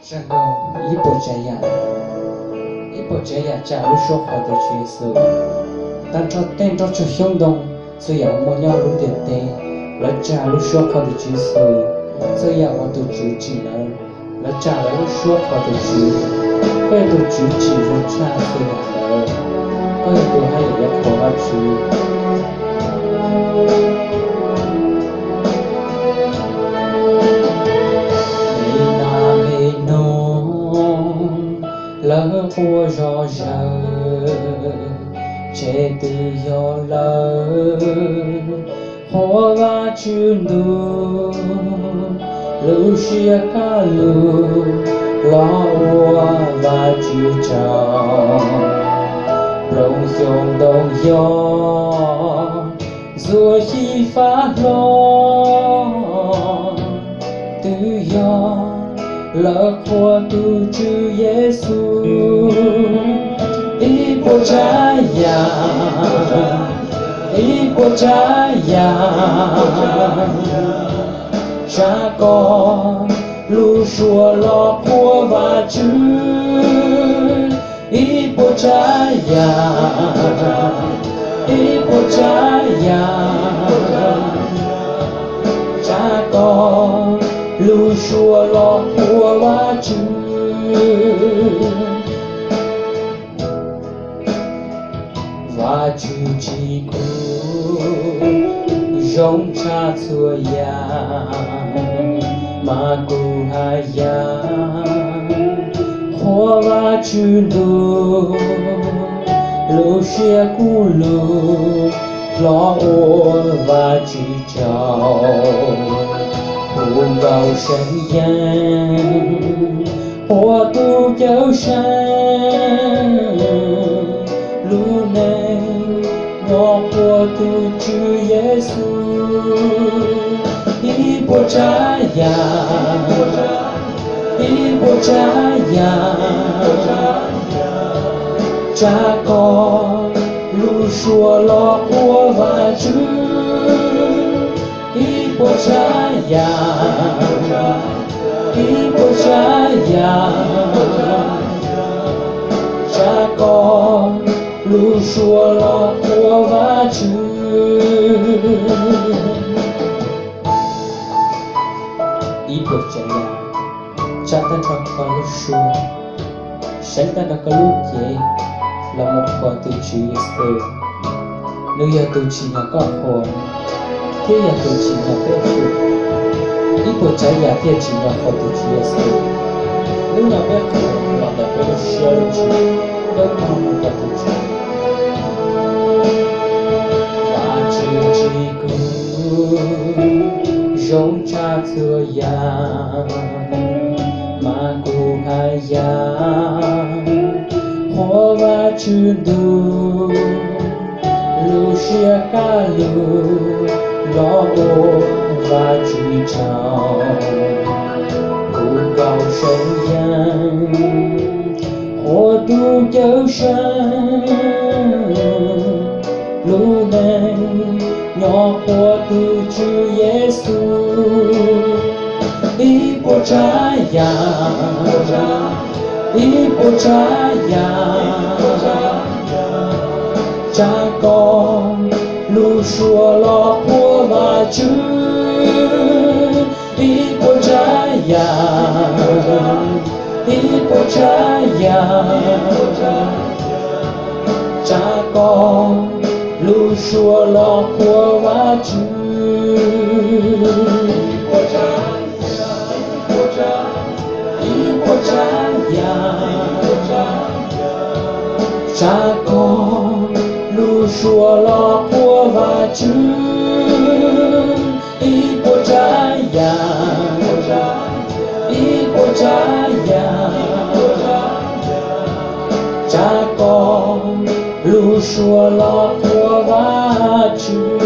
Zaj nkauj ib puas tsav yam. Ib puas tsav yam tsa lub suab qhuas tus Tswv Yexus. Tag nrho tej nroj tsuag xyoob ntoo, txhua yam uas muaj nyob lub ntiaj teb, lawv tsa lub suab qhuas tus Tswv Yexus. Txhua yam uas tus Tswv tsim lawv, lawv tsa lawv lub suab qhuas tus Tswv. Koj yog tus Tswv tsim zoo tshaj txhua yam lawm. Koj yog tus haj yam yuav qhuas Vajtswv. Me nas me noog lawv quaj zom zaws, ces twb yog lawv qhuas Vajtswv ntuj, lub siab kaj lug los ua Vajtswv tsaug. Nplooj xyoob ntoo yog ntxuav xyiv fab hlo, twb yog lawv qhuas tus Tswv Yexus. Ib puas tsav yam, ib puas tsav yam tsa koj lub suab los qhuas Vajtswv. Ib puas tsav yam, ib puas tsav yam tsa koj lub suab los qhuas Vajtswv. Vajtswv tsim kuv zoo tshaj txhua yam, mas kuv haj yam qhuas Vajtswv ntuj, lub siab kuj lug hlo ua Vajtswv tsaug. Kuv nkaus seev yeej qhuas tus Cawmseej, lub neej nyob qhuas tus Tswv Yexus. Ib puas tsav yam, ib puas tsav yam tsa koj lub suab los qhuas Vajtswv. Ib puas tsav yam, ib puas tsav yam tsa koj lub suab los qhuas Vajtswv. Ib puas tsav yam tsa tag nrho koj lub suab, seev tag nrho koj lub cev los mus qhuas tus Tswv Yexus. Nws yog tus tsim nyog koj qhuas thiab yog tus tsim nyog peb qhuas. Ib puas tsav yam thiaj tsim nyog qhuas tus Tswv Yexus. Hnub no peb qhuas los ntawm peb lub siab lub ntsws, peb mloog mus rau tus Tswv. Vajtswv tsim kuv zoo tshaj txhua yam, mas kuv haj yam qhuas Vajtswv ntuj, lub siab kaj lug los ua Vajtswv tsaug. Kuv nkaus seev yeej qhuas tus Cawmseej, lub neej nyob qhuas tus Tswv Yexus. Ib puas tsav yam, ib puas tsav yam tsa koj lub suab los qhuas Vajtswv. Ib puas tsav yam, ib puas tsav yam tsa koj lub suab los qhuas Vajtswv. Ib puas tsav yam tsa koj lub suab los qhuas Vajtswv. Ib puas tsav yam, ib puas tsav yam tsa koj lub suab los qhuas Vajtswv.